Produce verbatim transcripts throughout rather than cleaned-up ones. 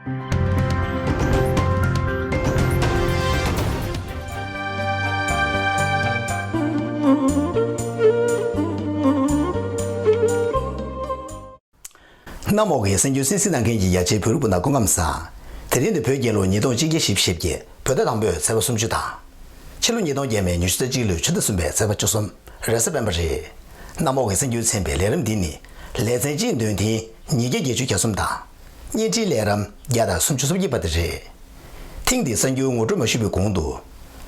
གནམ་འོག་གི་གསར་འགྱུར་གསན་གཟིགས་གནང་མཁན་གྱི་ཡ་ཆེ་བོད་རིགས་སྤུན་ཟླ་སྐུ་ཁམས་བཟང་། དེ་རིང་ནི་བོད་རྒྱལ་ལོ་ཉིས་སྟོང་ཆིག་བརྒྱ་བཞི་བཅུ་ཞེ་བརྒྱད་བོད་ཟླ་དང་པོའི་ཚེས་པ་སུམ་ཅུ་དང་། ཕྱི་ལོ་ཉིས་སྟོང་བརྒྱ་མེད་ཉི་ཤུ་རྩ་གཅིག་ལོའི་ཕྱི་ཟླ་གསུམ་པའི་ཚེས་པ་བཅུ་གསུམ་རེས་གཟའ་སྤེན་པ་རེད། གནམ་འོག་གི་གསར་འགྱུར་ཚན་པའི་ལས་རིམ་འདི་ནི་ལེ་ཚན་གཅིག་འདོན་ཐེངས་ཉིས་བརྒྱ་བརྒྱད་ཅུ་གྱ་གསུམ་དང་། བརྙན་འཕྲིན་ལས་རིམ་བརྒྱ་དང་སུམ་ཅུ་སོ་གཅིག་པ་དེ་རེད། ཐེངས་འདིའི་གསར་འགྱུར་ངོ་སྤྲོད་མ་ཞུས་པའི་གོང་དུ།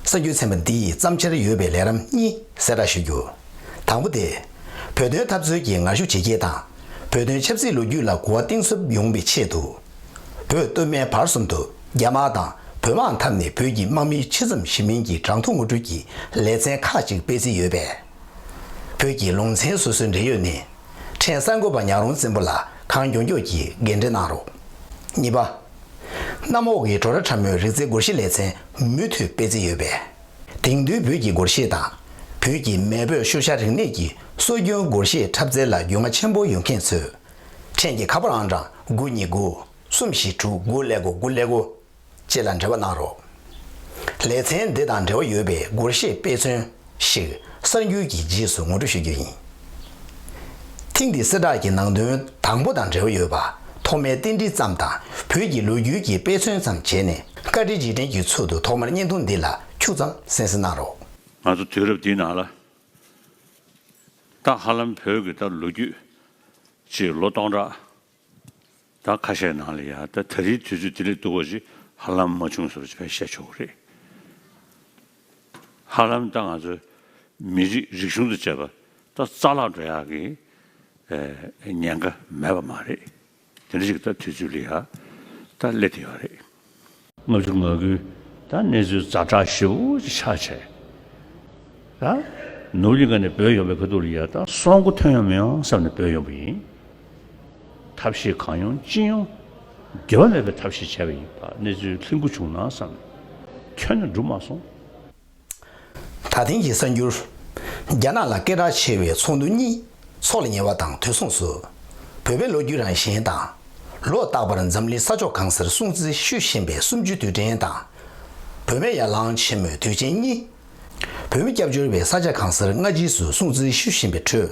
གསར་འགྱུར་ཚན་པ་འདིའི་བརྩམས་འཆར་ཡོད་པའི་ལས་རིམ་གཉིས་གསལ་བསྒྲགས་ཞུ་རྒྱུ། དང་པོ་དེ། བོད་དོན་འཐབ་རྩོད་ཀྱི་ངར་ཤུགས་ཇེ་རྒྱས་དང་། བོད་དོན་ཆབ་སྲིད་ལོ་རྒྱུས་ལ་གོ་བ་གཏིང་ཟབ་ཡོང་བའི་ཆེད་དུ། བོད་སྟོད་སྨད་བར་གསུམ་དུ་རྒྱ་དམག་དང་བོད་དམག་འཐབ་ནས་བོད་ཀྱི་དམག་མི་ཕྱེད་ཙམ་ཤི་མིན་གྱི་གྲངས་ཐོ་ངོ་སྤྲོད་ཀྱི་ལེ་ཚན་ཁག་ཅིག་སྤེལ་རྩིས་ཡོད་པས། བོད་ཀྱི་ལུང་ཚན་སོ་སོའི་འབྲེལ་ཡོད་ནས། ཕྲན་གསར་འགོད་པ་ཉག་རོང་བཙན་པོ་ལགས་གང་མགྱོགས་མགྱོགས་ཀྱིས་འགན་འཁྲི་གནང་རོགས། གཉིས་པ། གནམ་འོག་གི་བྲོ་ར་ཁྲ་མོའི་རིག་རྩལ་སྒོར་གཞས་ལེ་ཚན་མུ་མཐུད་སྤེལ་རྩིས་ཡོད་པས། དེང་དུས་བོད་ཀྱི་སྒོར་གཞས་དང་། བོད་ཀྱི་མེས་པོའི་ཤུལ་བཞག་རིག་གནས་ཀྱི་སྲོལ་རྒྱུན་སྒོར་གཞས་འཁྲབ་རྩལ་ལ་རྒྱུས་མངའ་ཆེན་པོ་ཡོད་མཁན་ཚོས། ཕྲན་གྱི་ཁ་པར་ཨང་གྲངས་དགུ་གཉིས་དགུ་གསུམ་བཞི་དྲུག་དགུ་ཀླད་ཀོར་དགུ་ཀླད་ཀོར་བཅས་ལ་འབྲེལ་བ་གནང་རོགས། ལེ་ཚན་འདི་དང་འབྲེལ་བ་ཡོད་པའི་སྒོར་གཞས་དཔེ་མཚོན་ཞིག་གསར་འགྱུར་གྱི་རྗེས་སུ་ངོ་སྤྲོད་ཞུ་རྒྱུ་ཡིན། ཐེངས་འདིའི་གསལ་བསྒྲགས་ཀྱི་ནང་དོན་དང་པོ་དང་འབྲེལ་བ་ཡོད་པ། ཐོག་མའི་རྟེན་འབྲེལ་ཙམ་དང་བོད་ཀྱི་ལོ་རྒྱུས་ཀྱི་དཔེ་མཚོན་ཙམ་བྱས་ནས། བཀའ་དྲིན་རྗེས་དྲན་གྱི་ཚུལ་དུ་ཐོག་མར་བརྙན་ཐུང་འདི་ལ་ཁྱུག་ཙམ་གསན་གཟིགས་གནང་རོགས། ང་ཚོ་དུས་རབས་འདིའི་ནང་ལ། ད་ཧ་ལམ་བོད་ཀྱི་ད་ལོ་རྒྱུས་ཀྱི་ལོ་སྟོང་ཕྲག་ད་ཁ་ཤས་ནང་ལ་ཡ་ད་ད་རེས་དུས་ཚོད་དེ་ལས་སྡུག་པ་ཞིག་ཧ་ལམ་མ་བྱུང་ཟེར་བ་ཞིག་བཤད་ཆོག་གི་རེད། ཧ་ལམ་ད་ང་ཚོའི་མི་རིགས་རིག་གཞུང་དང་བཅས་པ་ད་རྩ་བརླག་འགྲོ་ཡག་གི་ཨེ་ཉེན་ཁ་མེད་པ་མ་རེད། དེ་འདྲ་ཞིག་ད་དུས་ཚོད་ལ་ཡ་ད་སླེབས་བསྡད་ཡོད་རེད། ལྔ་བཅུ་ང་དགུའི་ད་གནས་ཚུལ་ཛ་དྲག་ཞེ་པོ་ཅིག་ཆགས་བྱས། ད་ནོར་གླིང་ཁ་ནས་བྲོས་ཡོང་བའི་ཁ་ཐུག་ལ་ཡ་ད་སྲོག་མགོ་ཐོན་ཡོང་མི་ཡོང་བསམ་ནས་བྲོས་ཡོང་བ་ཡིན། ཐབས་ཤེས་གང་ཡོང་ཅི་ཡོང་འགྱུར་བ་མེད་པའི་ཐབས་ཤེས་བྱས་པ་ཡིན་པ། གནས་ཚུལ་ལྷིང་པོ་བྱུང་ན་བསམ་ནས་ཁྱོན་ནས་འགྲུབ་མ་སོང་། ད་ཐེངས་ཀྱི་གསར་འགྱུར། རྒྱ་ནག་ལ་སྐད་གྲགས་ཆེ་བའི་ཚོགས་འདུ་གཉིས་འཚོགས་ལ་ཉེ་བ་དང་དུས་མཚུངས་སུ། བོད་པའི་ལོ་རྒྱུས་རང་བཞིན་དང་། ལོ་རྟག་པར་འཛམ་གླིང་ས་ཕྱོགས་གང་སར་སྲུང་བརྩི་ཞུ་བཞིན་པའི་གསུམ་བཅུའི་དུས་དྲན་དང་། བུད་མེད་ཡར་ལངས་ཆེན་མོའི་དུས་ཆེན་གཉིས། བོད་མི་སྐྱབས་བཅོལ་བའི་ས་ཆ་གང་སར་སྔ་རྗེས་སུ་སྲུང་བརྩི་ཞུ་བཞིན་པའི་ཁྲོད།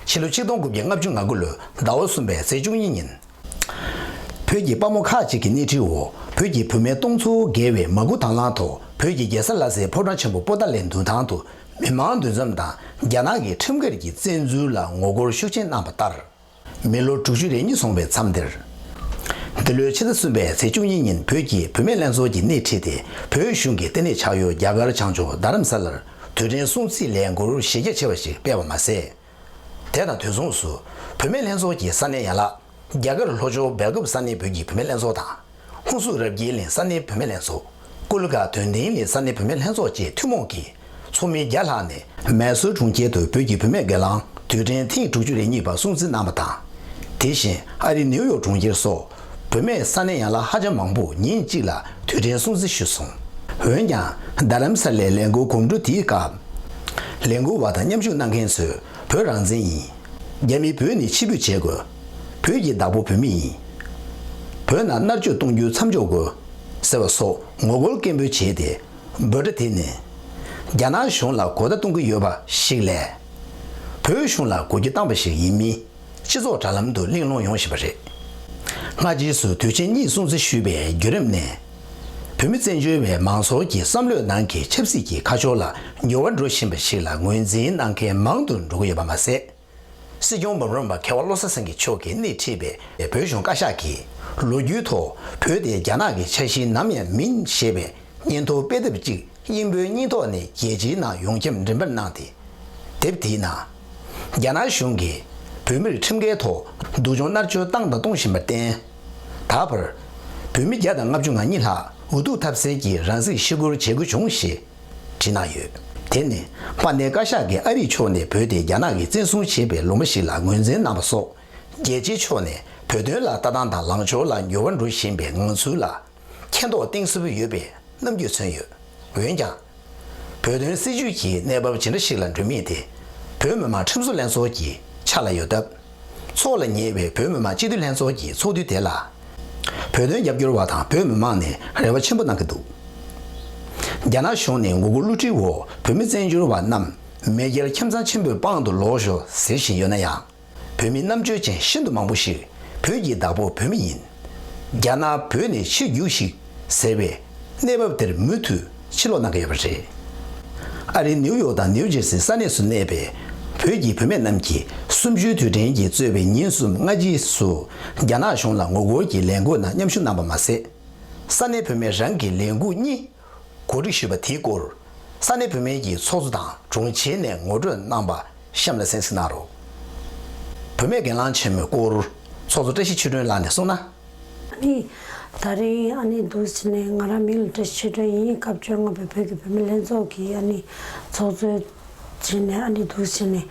ཕྱི་ལོ་ཆིག་སྟོང་དགུ་བརྒྱ་ལྔ་བཅུ་ང་དགུ་ལོའི་ཟླ་བ་གསུམ་པའི་ཚེས་བཅུ་གཉིས་ཉིན། བོད་ཀྱི་དཔའ་མོ་ཁག་ཅིག་གི་སྣེ་ཁྲིད་འོག་བོད་ཀྱི་བུད་མེད་སྟོང་ཚོ་བརྒལ་བའི་མ་སྐུལ་དང་བླངས་ཐོག་བོད་ཀྱི་རྒྱལ་ས་ལྷ་སའི་ཕོ་བྲང་ཆེན་པོ་པོ་ཏཱ་ལའི་མདུན་ཐང་དུ་མི་མང་འདུ་འཛོམས་དང་རྒྱ་ནག་གི་ཁྲིམས་འགལ་གྱི་བཙན་འཛུལ་ལ་ངོ་རྒོལ་ཤུགས་ཆེན་གནང་བ་ལྟར། མི་ལོ་དྲུག་ཅུ་རེ་གཉིས་སོང་བའི་མཚམས་དེར། འདི་ལོའི་ཕྱི་ཟླ་གསུམ་པའི་ཚེས་བཅུ་གཉིས་ཉིན་བོད་ཀྱི་བུད་མེད་ལྷན་ཚོགས་ཀྱིས་སྣེ་ཁྲིད་དེ་བོད་གཞུང་གི་ལྟེ་གནས་ཆགས་ཡུལ་རྒྱ་གར་བྱང་ཕྱོགས་རྡ་རམ་ས་ལར་དུས་དྲན་སྲུང་བརྩིའི་ལས་འགུལ་གཞི་རྒྱ་ཆེ་བ་ཞིག་སྤེལ་བ་མ་ཟད། དེ་དང་དུས་མཚུངས་སུ་བུད་མེད་ལྷན་ཚོགས་ཀྱི་ས་གནས་ཡན་ལག་རྒྱ་གར་ལྷོ་ཕྱོགས་སྦེལ་ཀོབ་ས་གནས་བོད་ཀྱི་བུད་མེད་ལྷན་ཚོགས་དང་། ཧུན་སུར་རབ་རྒྱས་གླིང་ས་གནས་བུད་མེད་ལྷན་ཚོགས། ཀུ་ལུ་གྷལ་དོན་ལྡན་གླིང་ས་གནས་བུད་མེད་ལྷན་ཚོགས་བཅས་ཐུན་མོང་གིས་ཚོགས་མི་བརྒྱ་ལྷག་ནས་མེ་སོར་གྲོང་ཁྱེར་དུ་བོད་ཀྱི་བུད་མེད་སྒེར་ལངས་དུས་དྲན་ཐེངས་དྲུག་ཅུ་རེ་གཉིས་པ་སྲུང་བརྩི་གནང་བ་དང་། དེ་བཞིན་ཨ་རིའི་ནིའུ་ཡོག་གྲོང་ཁྱེར་སོགས་བུད་མེད་ས་གནས་ཡན་ལག་ཧ་ཅང་མང་པོ་ཉིན་གཅིག་ལ་དུས་དྲན་སྲུང་བརྩི་ཞུས་སོང་། འོན་ཀྱང་རྡ་རམ་ས་ལའི་ལས་འགུལ་གོམ་བགྲོད་དེའི་སྐབས། ལས་འགུལ་བ་དང་མཉམ་ཞུགས་གནང་མཁན་ཚོས་བོད་རང་བཙན་ཡིན། རྒྱ་མིས་བོད་ནས་ཕྱིར་འབུད་བྱེད་དགོས། བོད་ཀྱི་བདག་པོ་བོད་མི་ཡིན། བོད་ནང་མནར་གཅོད་གཏོང་རྒྱུ་མཚམས་འཇོག་དགོས། ཟེར་བ་སོགས་ངོ་རྒོལ་སྐད་འབོད་བྱས་ཏེ། འབོད་སྒྲ་དེ་ནི། རྒྱ་ནག་གཞུང་ལ་གོ་བརྡ་གཏོང་གི་ཡོད་པ་ཞིག་ལས། བོད་གཞུང་ལ་གོ་རྒྱུ་བཏང་པ་ཞིག་ཡིན་མིན། སྤྱི་ཚོགས་དྲ་ལམ་དུ་གླེང་སློང་ཡོང་བཞིན་པ་རེད། སྔ་རྗེས་སུ་དུས་ཆེན་གཉིས་སྲུང་བརྩི་ཞུས་པའི་བརྒྱུད་རིམ་ནས། བོད་མི་བཙན་བྱོལ་བའི་མང་ཚོགས་ཀྱི་བསམ་བློའི་ནང་གི་ཆབ་སྲིད་ཀྱི་ཁ་ཕྱོགས་ལ་འགྱུར་བ་འགྲོ་བཞིན་པ་ཞིག་ལ་ངོས་འཛིན་གནང་མཁན་མང་དུ་འགྲོ་གི་ཡོད་པ་མ་ཟད། སྲིད་སྐྱོང་འབུམ་རམས་པ་མཁས་དབང་བློ་བཟང་སེང་གེ་མཆོག་གིས་སྣེ་ཁྲིད་པའི་བོད་གཞུང་བཀའ་ཤག་གིས་ལོ་རྒྱུས་ཐོག་བོད་དེ་རྒྱ་ནག་གི་ཆ་ཤས་ནམ་ཡང་མིན་ཞེས་པའི་སྙན་ཐོ་དཔེ་དེབ་ཅིག་དབྱིན་པོའི་སྙན་ཐོ་ནས་རྒྱལ་སྤྱིའི་ནང་ཡོངས་ཁྱབ་འགྲེམས་སྤེལ་གནང་སྟེ། དེབ་དེའི་ནང་། རྒྱ་ནག་གཞུང་གིས་བོད་མིར་ཁྲིམས་འགལ་ཐོག་སྡུག་སྦྱོང་མནར་གཅོད་བཏང་དང་གཏོང་བཞིན་པར་བརྟེན། ད་བར། བོད་མི་བརྒྱ་དང་ལྔ་བཅུ་ང་གཉིས་ལྷག་འུ་ཐུག་ཐབས་ཟད་ཀྱིས་རང་སྲེག་ཞི་རྒོལ་བྱེད་དགོས་བྱུང་ཞེས་བྲིས་གནང་ཡོད། དེ་ནི་དཔལ་ལྡན་བཀའ་ཤག་གིས་ཨ་རིའི་ཕྱོགས་ནས་བོད་དེ་རྒྱ་ནག་གིས་བཙན་བཟུང་བྱས་པའི་ལུང་པ་ཞིག་ལ་ངོས་འཛིན་གནང་བ་སོགས། རྒྱལ་སྤྱིའི་ཕྱོགས་ནས་བོད་དོན་ལ་ལྟ་སྟངས་དང་ལངས་ཕྱོགས་ལ་འགྱུར་བ་འགྲོ་བཞིན་པའི་ངང་ཚུལ་ལ། མཁྱེན་རྟོགས་གཏིང་ཟབ་ཡོད་པའི་རྣམ་འགྱུར་མཚོན་ཡོད། འོན་ཀྱང་། བོད་དོན་སྲིད་བྱུས་ཀྱི་གནས་བབ་ཇི་འདྲ་ཞིག་ལ་འགྲོ་མིན་དེ། བོད་མི་མང་ཁྲིམས་བཟོ་ལྷན་ཚོགས་ཀྱི་ཕྱག་ལ་ཡོད་སྟབས། འཚོགས་ལ་ཉེ་བའི་བོད་མི་མང་སྤྱི་འཐུས་ལྷན་ཚོགས་ཀྱི་ཚོགས་དུས་དེ་ལ། བོད་ བོད་དོན་རྒྱབ་སྐྱོར་བ་དང་བོད་མི་མང་ནས་རེ་བ་ཆེན་པོ་གནང་གི་འདུག་རྒྱ་ནག་གཞུང་ནས་ངོ་རྒོལ་བསླུ་བྲིད་འོག་བོད་མི་བཙན་བྱོལ་བ་རྣམས་མེས་རྒྱལ་ཁྱིམ་ཚང་ཆེན་པོའི་པང་དུ་ལོག་ཤོག་ཟེར་བཞིན་ཡོད་ན་ཡང་། བོད་མི་རྣམ་དཔྱོད་ཅན་ཤིན་ཏུ་མང་པོ་ཞིག་བོད་ཀྱི་བདག་པོ་བོད་མི་ཡིན། རྒྱ་ནག་བོད་ནས་ཕྱིར་རྒྱུགས་ཤིག་ཟེར་བའི་གནས་བབ་དེར་མུ་མཐུད་ཕྱིར་ལོག་གནང་གི་ཡོད་པ་རེད། ཨ་རིའི་ནིའུ་ཡོག་དང་ནིའུ་ཇེར་སི་ས་གནས་སུ་གནས་པའི་བོད་ཀྱི་བུད་མེད་རྣམས་ཀྱིས་གསུམ་བཅུའི་དུས་དྲན་གྱིས་གཙོས་པའི་ཉིན་གསུམ་སྔ་རྗེས་སུ་རྒྱ་ནག་གཞུང་ལ་ངོ་རྒོལ་གྱི་ལས་འགུལ་ནང་མཉམ་ཞུགས་གནང་པ་མ་ཟད། ས་གནས་བུད་མེད་རང་གི་ལས་འགུལ་གཉིས་གོ་སྒྲིག་ཞུས་པ་དེའི་སྐོར་ས་གནས་བུད་མེད་ཀྱི་ཚོགས་གཙོ་དང་དྲུང་ཆེ་ནས་ངོ་སྤྲོད་གནང་པ་གཤམ་ལ་གསན་གཟིགས་གནང་རོགས། བུད་མེད་འགན་ལངས་ཆེན་མོའི་སྐོར་ཚོགས་གཙོ་བཀྲ་ཤིས་ཆོས་སྒྲོན་ལགས་ནས་གསུངས་ན། ཨ་ནི། ད་རིང་ཨ་ནི་འདུག་བྱས་ནས་ང་རང་མིང་ལ་བཀྲ་ཤིས་ཆོས་སྒྲོན་ཡིན། སྐབས་བཅོ་ལྔ་པའི་བོད་ཀྱི་བུད་མེད་ལྷན་ཚོགས་ཀྱི་ཨ་ནི་ཚོགས་གཙོ་བྱས་ནས་ཨ་ནི་འདུག་བྱས་ནས་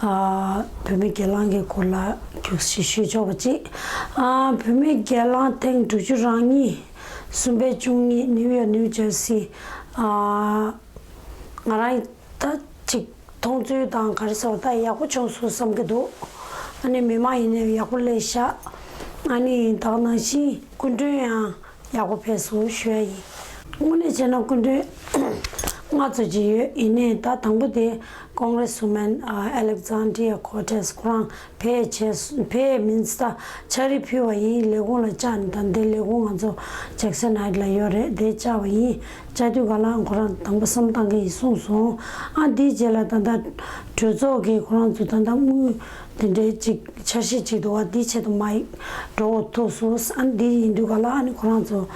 ཨ་བུད་མེད་སྒེར་ལངས་ཀྱི་སྐོར་ལ་རྒྱུགས་ཤིག་ཞུས་ཆོག་པ་ཅིག་ཨ་བུད་མེད་སྒེར་ལངས་ཐེངས་དྲུག་ཅུ་རེ་གཉིས། གསུམ་པའི་བཅུ་གཉིས། ནིའུ་ཡོག་ནིའུ་ཇར་སི། ཨ་ང་རང་ད་ཅིག་མཐོང་ཚུལ་དང་ག་རེ་ཟེར་བ་ད་ཡག་པོ་བྱུང་སོང་བསམ་གྱི་འདུག་ཨ་ནི་མི་མང་ཡིན་ནའི་ཡག་པོ་སླེབས་ཤག་ཨ་ནི་ད་ག་ནང་བཞིན་སྐུ་མགྲོན་ཡང་ཡག་པོ་ཕེབས་སོང་ཞུ་ཡ་ཡིན། དངོས་གནས་བྱས་ན་སྐུ་མགྲོན་ལྔ་ཙམ་ཅིག་ཡོད། ཡིན་ནའི་ད་དང་པོ་དེ་Congress woman Alexandria Cortez ཁོ་རང་ཕེབས་བྱས་ཕེབས་མིན་ད་ཕྱག་བྲིས་ཕུལ་བ་ཡིན། ལས་ཁུངས་ལ་བཅར་ནས་ད་འདི་ལས་ཁུངས་ང་ཚོ་Jackson Heights ལ་ཡོད་རེད། དེ་བཅར་བ་ཡིན། བཅར་དུས་ག་ལ་ཁོ་རང་དང་པོ་བསམ་བཏང་གི་ཡིན་གསུངས་སོང་། ཨ་འདིའི་རྗེས་ལ་ད་ལྟ་གྲོས་ཚོགས་ཀྱི་ཁོ་རང་ཚོ་ད་ལྟ་དངུལ་དེ་འདྲའི་ཅིག་འཆར་གཞི་ཅིག་འདུག་བ། འདིའི་ཆེད་དུ་མ་འགྲོ་ཐུབ་སོང་། ཨ་འདི་ཡིན་དུས་ག་ལ་ཨ་ནི་ཁོ་རང་ཚོ་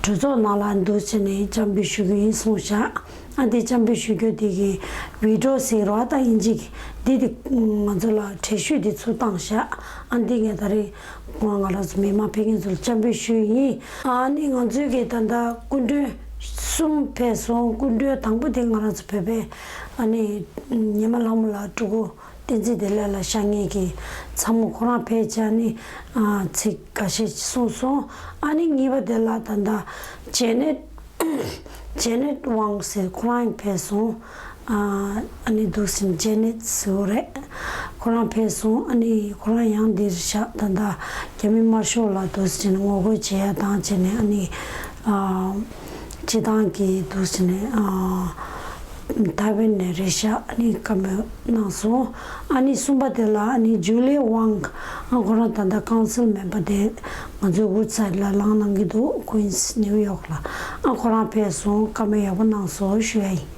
གྲོས་ཚོགས་ནང་ལ་འདུག་བྱས་ནས་བཅར་འབུལ་ཞུ་གི་ཡིན་གསུངས་ཤག་ཨ་འདི་བཅར་འབུལ་ཞུ་རྒྱུ་དེ་གི་video ཟེར་རོ། ད་དབྱིན་ཇི་གི་འདི་དེ་ང་ཚོ་ལ་འགྲེལ་བཤད་དེ་ཚུར་བཏང་ཤག་ཨ་འདི་ངས་ད་རེས་ང་ང་རང་ཚོ་མི་མང་ཕེབས་མཁན་ཚོ་ལ་བཅར་འབུལ་ཞུས་ཡིན། ཨ་ནི་ང་ཚོའི་གི་ད་ལྟ་སྐུ་མགྲོན་གསུམ་ཕེབས་སོང་། སྐུ་མགྲོན་དང་པོ་དེ་ང་རང་ཚོ་བོད་པའི་ཨ་ནི་ཉི་མ་ལྷ་མོ་ལགས་སྤྲུལ་སྐུ་བསྟན་འཛིན་བདེ་ལེགས་ལགས་ཤག་ངེད་ཀྱི་ཚ་མོ་ཁོ་རང་ཕེབས་བྱས་ཨ་ནི་ཚིག་འགའ་ཤས་གསུངས་སོང་། ཨ་ནི་གཉིས་པ་དེ་ལ་ད་ལྟ་ཇེ་ནེད་ཇེ་ནེད་ཝང་ཟེར་ཁོ་རང་ཕེབས་སོང་། ཨ་ཨ་ནི་འདུག་སེ་ཇེ་ནེད་ཟེར་བ་རེད། ཁོ་རང་ཕེབས་སོང་། ཨ་ནི་ཁོ་རང་ཡང་འདིར་བཞག་ད་ལྟ་རྒྱ་མི་དམར་ཤོག་ལ་འདུག་སེ་ངོ་རྒོལ་བྱེད་ཡ་དང་བྱས་ནས་ཨ་ནི་ཨ་སྤྱི་བཏང་གི་འདུག་སེ་ཨ་ཐའེ་ཝན་ནས་རེད་ཤག་ཨ་ནི་བཀའ་མོལ་གནང་སོང་། ཨ་ནི་གསུམ་པ་དེ་ལ་ཨ་ནི་ཇུ་ལི་ཝང་ཨ་ཁོ་རང་ད་ལྟ་ཀའུན་སིལ་མེམ་བར་དེ་ང་ཚོའི་Woodside ལ་ལངས་གནང་གི་འདུག Queens New York ལ་ཨ་ཁོ་རང་ཕེབས་སོང་། བཀའ་མོལ་ཡག་པོ་གནང་སོང་ཞུ་ཡ་ཡིན།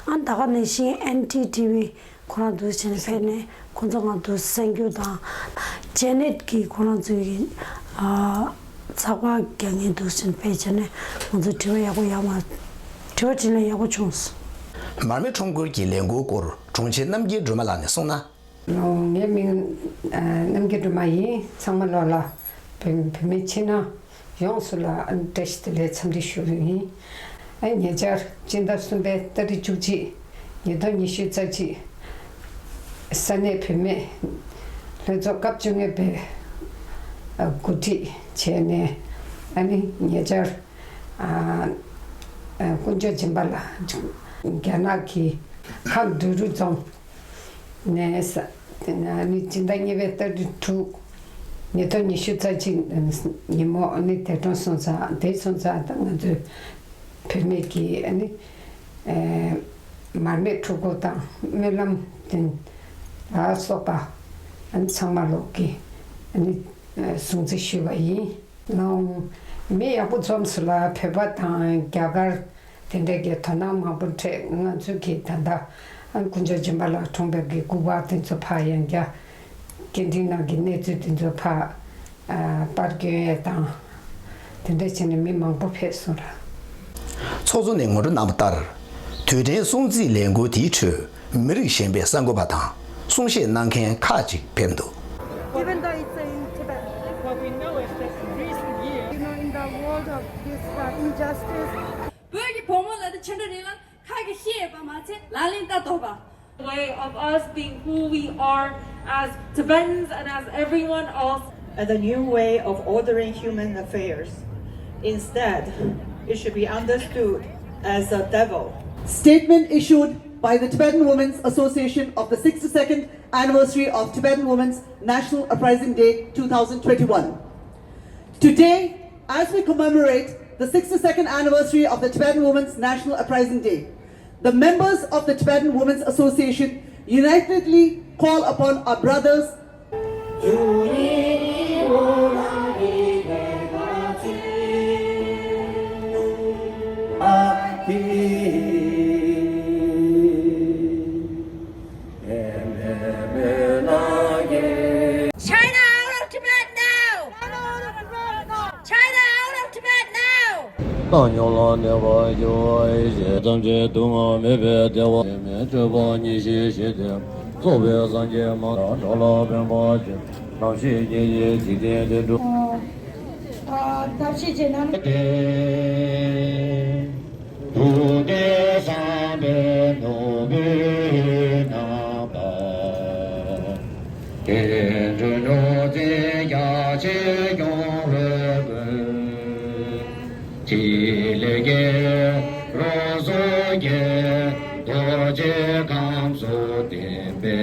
ཨ་ད་ག་ནང་བཞིན་ཨེན་ཌི་ཊི་ཝི་ཁོ་རང་འདུག་སེ་ཕེབས་ནས་ཁོང་ཚོ་ང་འདུག་སེ་གསར་འགྱུར་དང་ཇེ་ནེད་ཀྱི་ཁོ་རང་ཚོའི་ཨ་ཚགས་པར་རྒྱག་མཁན་འདུག་སེ་ཕེབས་བྱས་ནས་ང་ཚོ་དྲི་བ་ཡག་པོ་ཡག་མ་དྲི་བ་དྲིས་ལན་ཡག་པོ་བྱུང་སོང་། མར་མེ་ཁྲོམ་སྐོར་གྱི་ལས་འགུལ་སྐོར་དྲུང་ཆེ་རྣམ་རྒྱལ་སྒྲོལ་མ་ལགས་ནས་གསུངས་ན། ངའི་མིང་རྣམ་རྒྱལ་སྒྲོལ་མ་ཡིན། ཚང་མ་ལོ་ལ་བོད་བོད་མི་ཕྱི་ནང་ཡོངས་སུ་ལ་བཀྲ་ཤིས་བདེ་ལེགས་འཚམས་འདྲི་ཞུ་རྒྱུ་ཡིན། ཨ་ཉེ་ཆར་སྤྱི་ཟླ་གསུམ་པའི་ཏ་རིག་བཅུ་གཅིག་ཉིས་སྟོང་ཉི་ཤུ་རྩ་གཅིག་ས་གནས་བུད་མེད་ལྷན་ཚོགས་སྐབས་བཅོ་ལྔ་པའི་གོ་སྒྲིག་བྱས་ནས་ཨ་ནི་ཉེ་ཆར་ཨ་ཨ་དཀོན་མཆོག་སྦྱིན་པ་ལགས་རྒྱ་ནག་གི་ཁམས་འབྲི་རུ་རྫོང་ནས་ཨ་ནི་སྤྱི་ཟླ་གཉིས་པའི་ཏ་རིག་དྲུག་ཉིས་སྟོང་ཉི་ཤུ་རྩ་གཅིག་ཉིན་མོ་ཨ་ནི་འདས་གྲོངས་སོང་ཙང་། དེ་སོང་ཙང་ད་ང་ཚོའི་བུད་མེད་ཀྱི་ཨ་ནི་ཨེ་མར་མེ་འཁྲུག་འཁོར་དང་སྨོན་ལམ་དེ་ལ་སོགས་པ་ཨ་ནི་ཚང་མ་ལོག་གི་ཨ་ནི་ཨེ་སྲུང་བརྩི་ཞུས་པ་ཡིན། ལོང་། མི་ཡག་པོ་འཛོམས་སོང་ལ། བོད་པ་དང་རྒྱ་གར་དེ་འདྲས་ཀྱི་དོ་སྣང་མང་པོ་སྤྲད། ང་ཚོས་ཀྱི་ད་ལྟ་ཨ་དཀོན་མཆོག་སྦྱིན་པ་ལགས་གྲོངས་པའི་གི་སྐུ་པར་དེ་ཚོ་ཕར་ཡང་བསྐྱར་སྐད་འཕྲིན་ནང་གི་གནས་ཚུལ་དེ་ཚོ་ཕར་ཨ་པར་བསྐྱོན་ཡས་དང་དེ་འདྲས་བྱས་ནས་མི་མང་པོ་ཕེབས་སོང་ར། ཚོགས་གཙོ་ནས་ངོ་སྤྲོད་གནང་བ་ལྟར། དུས་དྲན་སྲུང་བརྩིའི་ལས་འགུལ་དེའི་ཁྲོད། མི་རིགས་གཞན་པའི་གསར་འགོད་པ་དང་གསུང་བཤད་གནང་མཁན་ཁག་ཅིག་ཕེབས་འདུག Even though it's in Tibet. What we know is that in recent years, you know, in the world of this uh, injustice, བོད་ཀྱི་བུ་མོ་ལ་དེ་ཆེ་འདྲ་རེད་ལ་ཁ་གི་ཤེས་ཡོད་པ་མ་ཚད་ལག་ལེན་ལྟ་དོགས་པ། Way of us being who we are as Tibetans and as everyone else. And a new way of ordering human affairs. Instead, it should be understood as a devil. Statement issued by the Tibetan Women's Association of the sixty-second anniversary of Tibetan Women's National Uprising Day two thousand twenty-one. Today, As we commemorate the sixty-second anniversary of the Tibetan Women's National Uprising Day, the members of the Tibetan Women's Association unitedly call upon our brothers China out of Tibet now! China out of Tibet now! བཏང་སྙོམས་ལ་གནས་པར་ཞུ་བ་ཡི་ཞེས། ཐམས་ཅད་སྡུག་བསྔལ་མེད་པའི་བདེ་བ། མེད་སྤྱོད་པ་ཉིད་ཤེས་ཞེས་ཏེ། རྫོགས་པའི་སངས་རྒྱས་མ་ཐག་གྲོགས་ལ་ཕན་པར་བྱེད། ནམ་ཞིག་ཉིད་ཀྱི་འཇིག་རྟེན་དུ་འགྲོ། ཨ། ཐབས་ཤེས་བྱས་ན། སྡུག་བསྔལ་བསམ་པའི་ནོར་བུས་རྣམ་པར། བརྒྱན་དུ་ནོར་རྫས་རྒྱ་ཆེར་སྐྱོང་བའི་མགོན། ཕྲིན་ལས་རྒྱལ་པོ་རོ་བཟང་རྒྱལ། རྡོ་རྗེ་ཁམས་སུ་བསྟན་པའི་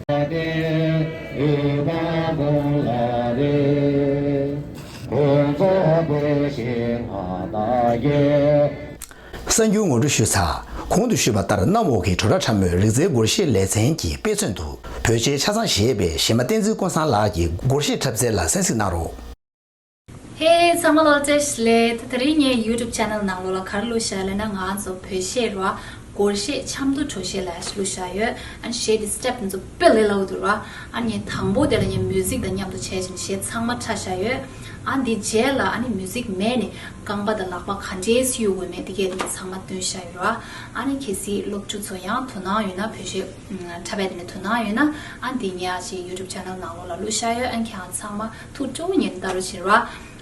དཔལ་ལྡན་འོད་དཔག་དགོངས་ལ་རེ། དགོངས་རྫོགས་བདེ་གཤེགས་མངའ་བདག་རྒྱལ། གསར་འགྱུར་ངོ་སྤྲོད་ཞུས་ཚར། གོང་དུ་ཞུས་པ་ལྟར་གནམ་འོག་གི་དྲིལ་བསྒྲགས་འཕྲལ་མའི་རིག་རྩལ་སྒོར་གཞས་ལེ་ཚན་གྱི་དཔེ་མཚོན་དུ་བོད་ཆས་ཆ་ཚང་བཞེས་པའི་གཞས་མ་བསྟན་འཛིན་ཀུན་བཟང་ལགས་ཀྱི་སྒོར་གཞས་འཁྲབ་རྩལ་ལ་གསན་གཟིགས་གནང་རོགས། ཧེ། ཚང་མ་ལ་བཀྲ་ཤིས་བདེ་ལེགས། ད་དེ་རིང་ངའི་YouTube channel་ནང་ལོགས་ལ་ག་རེ་བླུགས་བཞག་ལབ་ན། ང་ཚོ་བོད་གཞས་ར་སྒོར་གཞས་ཆབ་མདོ་བྲོ་གཞས་ལ་བླུགས་བཞག་ཡོད། ཨ་ནི་གཞས་དེ་step་དེ་ཚོ་དཔེ་ལས་སླ་པོ་འདུག་ར། ཨ་ནི་དང་པོ་དེ་ལ་ངས་music་དང་མཉམ་དུ་བྱས་བྱས་ནས་གཞས་ཚང་མ་འཁྲབ་བཞག་ཡོད། ཨ་ནི་དེ་རྗེས་ལ་ཨ་ནི་music་མེད་ནས་རྐང་པ་དང་ལག་པ་ག་འདྲས་གཡུག་དགོས་མེད་དེ་གས་དེ་ཚང་མ་སྟོན་བཞག་ཡོད་ར། ཨ་ནི་གལ་སྲིད་སློབ་ཕྲུག་ཚོ་ཡང་དོ་སྣང་ཡོད་ན། བོད་གཞས་འཁྲབ་པའི་དེ་ནས་དོ་སྣང་ཡོད་ན། ཨ་ནི་དེ་ངའི་ཨ་ཅེ་YouTube channel་ནང་ལོགས་ལ་བླུགས་བཞག་ཡོད། ཨ་ནི་ཁྱེད་རང་ཚང་མ་ཐུགས་སྤྲོ་བོ་ཉིད་ལྟ་རོགས་བྱེད་ར།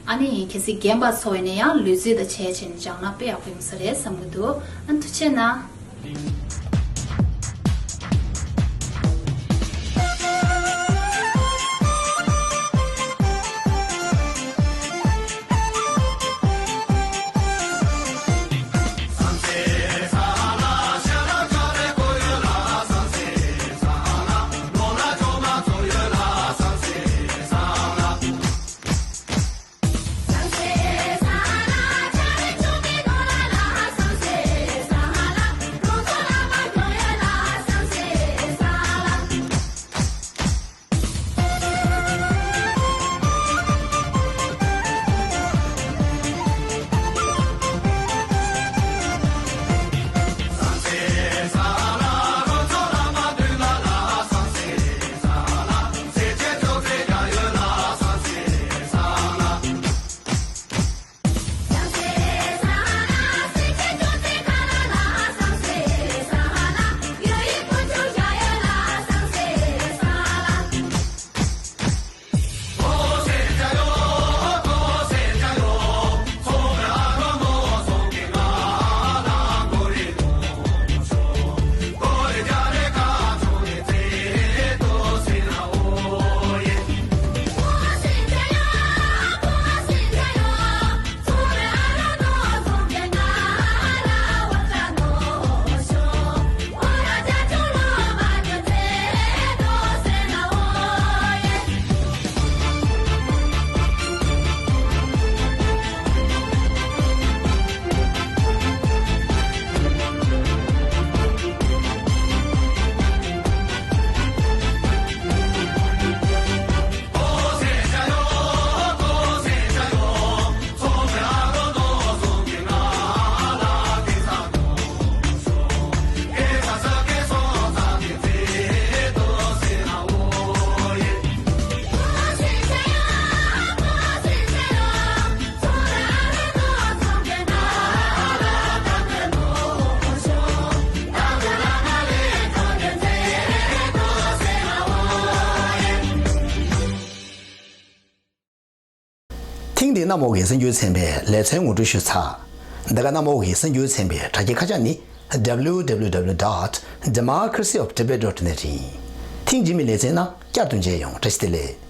ཨ་ནི་གལ་སྲིད་རྒན་པ་ཚོ་ཡིན་ན་ཡང་ལུས་རྩལ་དང་བྱས་བྱས་ནས་སྦྱངས་ན་དཔེ་ཡག་པོ་ཡོང་ས་རེད་བསམ་གྱི་འདུག་ཨ་ནི་ཐུགས་རྗེ་གནང་། ཐེངས་འདིའི་གནམ་འོག་གི་གསར་འགྱུར་ཚན་པའི་ལེ་ཚན་ངོ་སྤྲོད་ཞུས་ཚར། འདི་ག་གནམ་འོག་གི་གསར་འགྱུར་ཚན་པའི་དྲ་རྒྱའི་ཁ་བྱང་ནི། W W W dot democracy of Tibet dot net ཡིན། ཐེངས་རྗེས་མའི་ལེ་ཚན་ནང་བསྐྱར་དུ་མཇལ་ཡོང་། བཀྲ་ཤིས་བདེ་ལེགས།